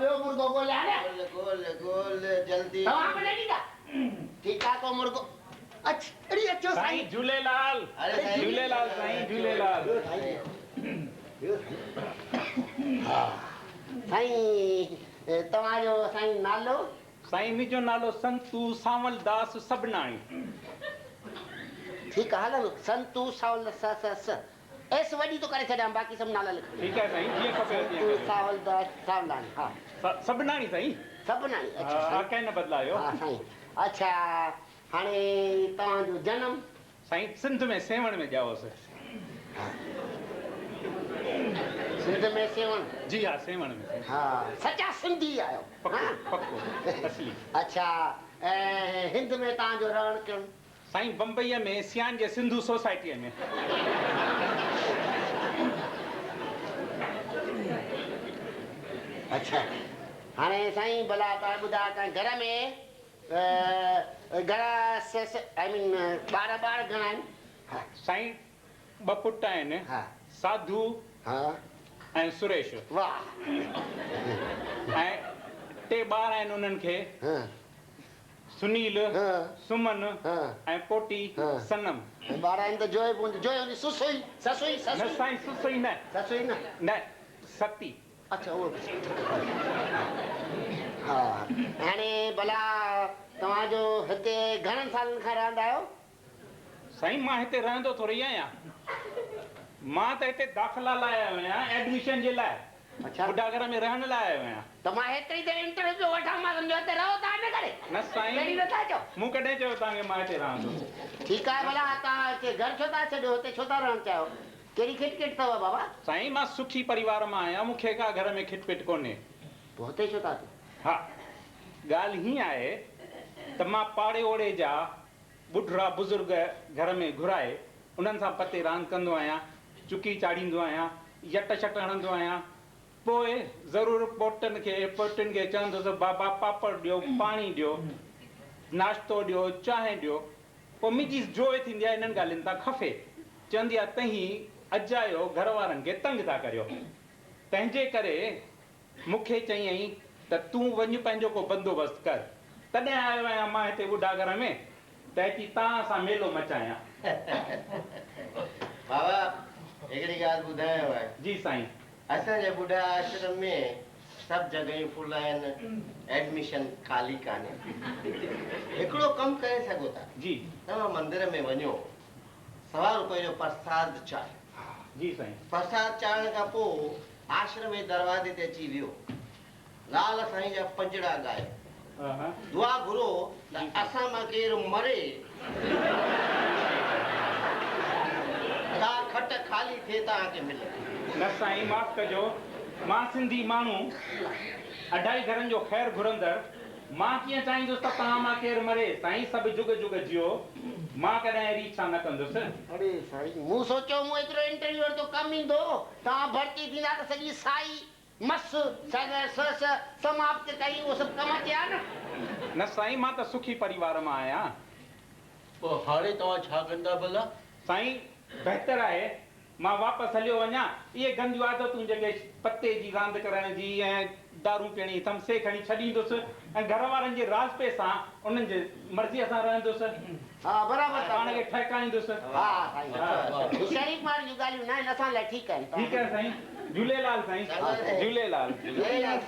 ٻيو مرغو ڳوليان نه. ڳول ڳول ڳول جلدي. توهان به نه ڏيندا. ٺيڪ آ ڪو مرغو. اچ اڙي اچو سائين سائين. جهوليلال اري سائين جهوليلال سائين جهوليلال. ويهو سائين ويهو سائين. ها سائين توهان جو سائين نالو؟ سائين منهنجو نالو سنتو سانولداس سبناڻي. ٺيڪ آ هلندو سنتو سانول س س س ايس وڏي ٿو ڪري ڇڏيان باقي سڀ نالا لکڻ. ٺيڪ آهي سائين جيئن کپيو تيئن سنتو ڪريو. سانولداس سانولاڻي ها. سبناڻي سائين. سبناڻي اڇا ها سائين. ڪنهن نه بدلايو. ها سائين اڇا هاڻي توهان جو جنم؟ سائين سنڌ ۾ سيوهڻ ۾ ڄائوس. سنڌ ۾ سيوهڻ؟ جي ها سيوهڻ ۾ سائين. ها سچا سنڌي آهيو. پڪو پڪو اصلي. اڇا ۽ هند ۾ توهان جو رهڻ ڪهڻ؟ سائين بمبئيء ۾ سيان جي سنڌو سوسائٽيء ۾. اڇا هاڻي سائين ڀلا توهان ٻڌايو توهان گهر ۾ گهڻا I مين ٻار ٻار گهڻا آهن؟ ها. سائين ٻه پٽ آهن ها. ساڌو ها. ۽ سريش. واهه. ۽ ٽي ٻار آهن انهن کي ها. سنيل، ها. سمن ها. ۽ پوٽي ها. صنم. ۽ ٻار آهن ته جوئي به هوندي جوئي هوندي سسئي سسئي نه سسئي. سائين سسئي نه. سسئي نه. نه ستي. اڇا اهو به ها هاڻي ڀلا توهان جو هتي گهڻن سالن کان رهندا آهيو؟ سائين مان هتي رهندو ٿورئي آهيان. مان ته هتي داخلا لاء آيو آهيان ايڊميشن جي لاء. اڇا. ٻڍا گهر ۾ رهڻ لاء آيو آهيان. ته مان هيتري دير انٽرويو پيو وٺان مان سمجهيو هتي رهو ٿا ان ڪري نه سائين پهرين نٿا اچو. مون ڪڏهن چيو توهان کي مان هتي رهان ٿو. ٺيڪ آهي ڀلا توهان هتي گهر ڇو ٿا ڇڏيو هتي ڇو ٿا رهڻ چاهيو؟ ڪهڙي کٽ پٽ اٿو بابا؟ سائين مان سکي پريوار مان آهيان مون کي ڪا گهر ۾ کٽ پٽ ڪونهي. پوء هتي ڇو ٿا اچو؟ ها ڳالهه هيئن آهي ته مان پاڙي اوڙي جا ٻڍڙا بزرگ گهر ۾ گهرائي انهن سان پتي راند ڪندو آهيان، چڪي چاڙهيندو آهيان، يٽ شٽ هڻندو آهيان، پوء ضرور پوٽن کي پوٽين کي چوندس بابا پاپڙ ڏيو، پاڻي ڏيو، ناشتو ڏيو، چانهه ڏيو. پوء منهنجي جوء ٿيندي آهي انهن ڳالهين تان خفي. چوندي آهي تهين اجايو گهر وارن کي تنگ ٿا ڪريو. تنهنجي ڪري مون کي چيائين ته تون وڃ پنهنجو ڪو بندوبست ڪر. تڏهن آيو آهيان مان هتي ٻڍا گهر ۾ ته اچي توهان سان ميلو مچايان. بابا هڪڙي ڳالهه ٻڌايانو. جي سائين. اسان جي ٻڍا آشرم ۾ سڀ جڳهيون فل آهن، ايڊميشن خالي ڪانهي. هڪڙو ڪم ڪري سگهو ٿا. جي. توهان مندر ۾ وڃو، سوا روپئي جو پرساد چاڙهيو. جي سائين. پرساد چاڙهڻ کان پوء آشرم جي دروازي تي اچي ويهو. لال سائين جا پنجڙا ڳايو. دعا گهرو ته اسان مان ڪير مري ڪا کٽ خالي ٿئي توهان کي ملي. نه سائين معاف ڪجو مان سنڌي ماڻهو اڍائي گهرن جو خير گهرندڙ مان ڪيئن چاهيندس ته توهان مان ڪير مري سائين سڀ جڳ جڳ جيئو مان ڪڏهن اهڙي اڇا نه ڪندس. اڙي سائين مون سوچيو مون ايترو انٽرويو ورتو ڪم ايندو توهان ڀرتي ٿيندا ته سڄي سائي مس، سڳ، س س، سماپت ڪئي، اهو سڀ ڪم اچي ها نه. نه سائين مان ته سکي پريوار مان آهيان. پوء هاڻي توهان ڇا ڪندا ڀلا؟ سائين بهتر آهي مان واپس هليو وڃان، اهي گنديون عادتون جيڪي پتي جي راند ڪرڻ جي ۽ دارون پيئڻ جي اٿم سي کڻي ڇڏيندس ۽ گهر وارن جي راضپي سان انهن جي مرضيء سان رهندس. ها برابر ٿا پاڻ کي ٺهڪائيندس. ها سائين هي شريف ماڻهن جون ڳالهيون ناهن اسان لاء ٺيڪ آهن. ٺيڪ آهي سائين جهوليلال سائين جهوليلال. جهوليلال.